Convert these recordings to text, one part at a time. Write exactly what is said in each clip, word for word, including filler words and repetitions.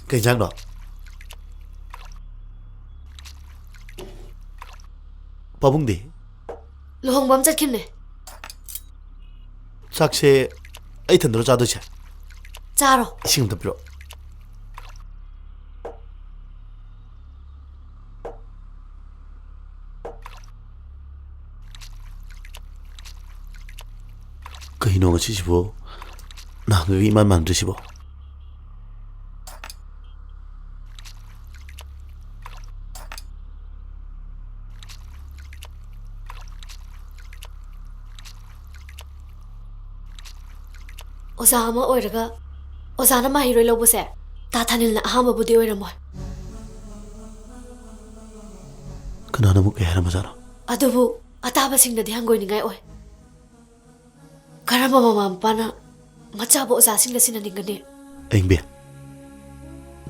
ꯀꯩ ꯏꯟꯖꯥꯡꯅꯣ? ꯄꯥꯕꯨꯡꯗꯤ? ꯂꯨꯍꯣꯡꯕ ꯑꯃ ꯆꯠꯈꯤꯕꯅꯦ꯫ ꯆꯥꯛꯁꯦ ꯑꯩ ꯏꯊꯟꯗꯔꯣ ꯆꯥꯗꯣꯏꯁꯦ? ꯆꯥꯔꯣ꯫ ꯏꯁꯤꯡ ꯑꯝꯇ ꯄꯤꯔꯛꯑꯣ꯫ ꯀꯩꯅꯣ ꯉꯁꯤꯁꯤꯕꯣ? ꯅꯍꯥꯟꯒꯩꯒ ꯏꯃꯥꯟ ꯃꯥꯟꯅꯗ꯭ꯔꯤꯁꯤꯕꯣ? ꯑꯣꯖꯥ ꯑꯃ ꯑꯣꯏꯔꯒ ꯑꯣꯖꯥꯅ ꯃꯍꯩꯔꯣꯏ ꯂꯧꯕꯁꯦ ꯇꯥ ꯊꯥꯅꯤꯜꯅ ꯑꯍꯥꯟꯕꯕꯨꯗꯤ ꯑꯣꯏꯔꯝꯃꯣꯏ꯫ ꯀꯅꯥꯅ ꯑꯃꯨꯛ ꯀꯩ ꯍꯥꯏꯔꯝꯕꯖꯥꯠꯅꯣ? ꯑꯗꯨꯕꯨ ꯑꯇꯥꯕꯁꯤꯡꯅꯗꯤ ꯍꯪꯒꯣꯏꯅꯤꯡꯉꯥꯏ ꯑꯣꯏ꯫ ꯀꯔꯝꯕ ꯃꯃꯥ ꯃꯄꯥꯅ ꯃꯆꯥꯕꯨ ꯑꯣꯖꯥꯁꯤꯡꯅ ꯁꯤꯟꯅꯅꯤꯡꯒꯅꯤ? ꯑꯌꯤꯡꯕꯤ,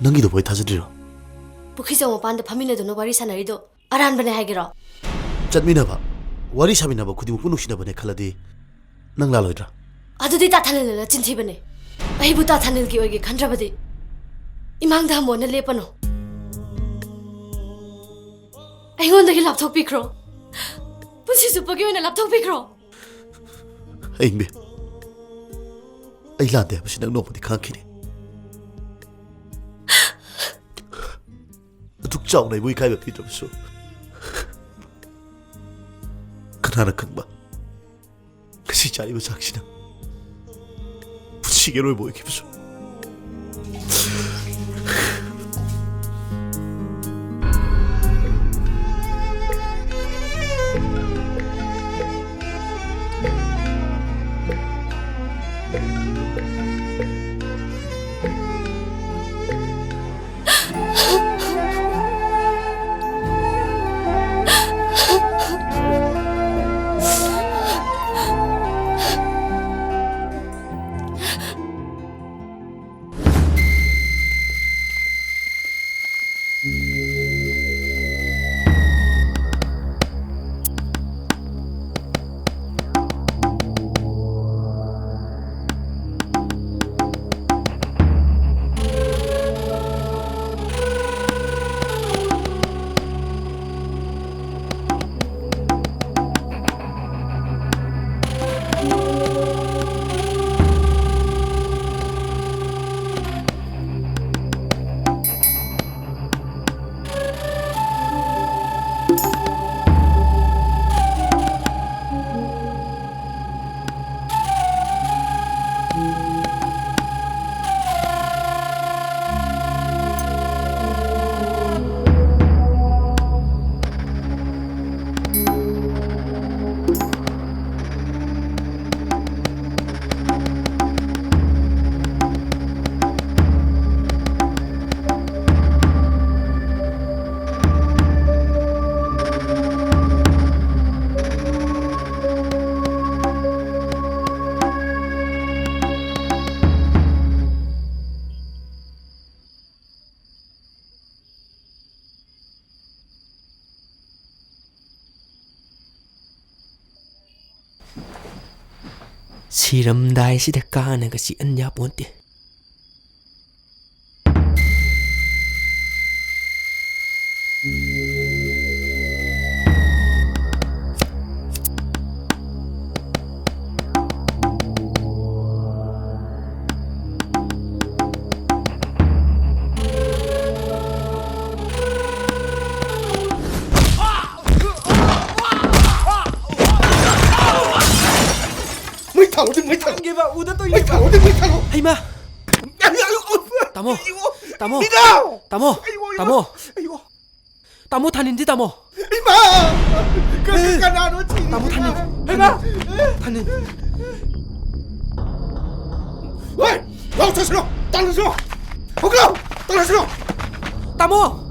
ꯅꯪꯒꯤꯗꯨꯕꯨ ꯑꯩ ꯊꯥꯖꯗ꯭ꯔꯤꯔꯣ? ꯄꯨꯈ꯭ꯔꯤꯖꯧ ꯃꯄꯥꯟꯗ ꯐꯝꯃꯤꯟꯅꯗꯨꯅ ꯋꯥꯔꯤ ꯁꯥꯟꯅꯔꯤꯗꯣ ꯑꯔꯥꯟꯕꯅꯦ ꯍꯥꯏꯒꯦꯔꯣ? ꯆꯠꯃꯤꯟꯅꯕ, ꯋꯥꯔꯤ ꯁꯥꯃꯤꯟꯅꯕ ꯈꯨꯗꯤꯡꯃꯛꯄꯨ ꯅꯨꯡꯁꯤꯅꯕꯅꯦ ꯈꯜꯂꯗꯤ ꯅꯪ ꯂꯥꯜꯂꯣꯏꯗ꯭ꯔꯥ? ꯑꯗꯨꯗꯤ ꯇꯥ ꯊꯥꯅꯤꯜꯅ ꯆꯤꯟꯊꯤꯕꯅꯦ꯫ ꯑꯩꯕꯨ ꯇꯥ ꯊꯥꯅꯤꯜꯒꯤ ꯑꯣꯏꯒꯦ ꯈꯟꯗ꯭ꯔꯕꯗꯤ ꯏꯃꯥꯡꯗ ꯍꯟꯕꯅ ꯂꯦꯞꯄꯅꯨ꯫ ꯑꯩꯉꯣꯟꯗꯒꯤ ꯂꯥꯞꯊꯣꯛꯄꯤꯈ꯭ꯔꯣ꯫ ꯄꯨꯟꯁꯤ ꯆꯨꯞꯄꯒꯤ ꯑꯣꯏꯅ ꯂꯥꯞꯊꯣꯛꯄꯤꯈ꯭ꯔꯣ꯫ ꯑꯌꯤꯡꯕꯤ, ꯑꯩ ꯂꯥꯟꯗꯦ ꯍꯥꯏꯕꯁꯤ ꯅꯪ ꯅꯣꯡꯃꯗꯤ ꯈꯪꯉꯛꯈꯤꯅꯤ꯫ ꯑꯗꯨꯛ ꯆꯥꯎꯅ ꯑꯩꯕꯨ ꯏꯀꯥꯏꯕ ꯄꯤꯗ꯭ꯔꯕꯁꯨ, ꯀꯅꯥꯅ ꯈꯪꯕ, ꯉꯁꯤ ꯆꯥꯔꯤꯕ ꯆꯥꯛꯁꯤꯅ ꯄꯨꯟꯁꯤꯒꯤ ꯑꯔꯣꯏꯕ ꯑꯣꯏꯈꯤꯕꯁꯨ꯫ ꯁꯤꯔꯝꯗꯥꯏꯁꯤꯗ ꯀꯥꯟꯅꯒ ꯆꯤꯛꯍꯟ ꯌꯥꯄꯣꯟꯇꯦ꯫ ꯃꯩ ꯊꯥꯜꯂꯣ, ꯃꯩ ꯊꯥꯜꯂꯣ꯫ ꯈꯪꯉꯦꯕ, ꯎꯗ ꯇꯧꯔꯤꯅꯦꯕ꯫ ꯃꯩ ꯊꯥꯜꯂꯣ, ꯃꯩ ꯊꯥꯜꯂꯣ꯫ ꯍꯩꯃꯥ! ꯑꯌꯣ, ꯑꯌꯣ, ꯑꯌꯣ꯫ ꯇꯥꯃꯣ! ꯇꯥꯃꯣ! ꯃꯤꯅꯥ! ꯇꯥꯃꯣ! ꯑꯌꯣ, ꯑꯌꯣ, ꯇꯥꯃꯣ! ꯑꯌꯣ꯫ ꯇꯥꯃꯣ ꯊꯥꯅꯤꯟꯁꯤ, ꯇꯥꯃꯣ! ꯏꯃꯥ! ꯀ-, ꯀ-, ꯑꯦ! ꯀꯅꯥꯅꯣ ꯊꯤꯔꯤꯁꯤꯅ? ꯇꯥꯃꯣ ꯊꯥꯅꯤꯟ! ꯍꯩꯃꯥ! ꯊꯥꯅꯤꯟ! ꯍꯣꯏ! ꯂꯥꯎ ꯆꯠꯁꯤꯔꯣ! ꯇꯥꯜꯂꯁꯤꯔꯣ! ꯍꯧꯒꯠꯂꯣ! ꯇꯥꯜꯂꯁꯤꯔꯣ! ꯇꯥꯃꯣ!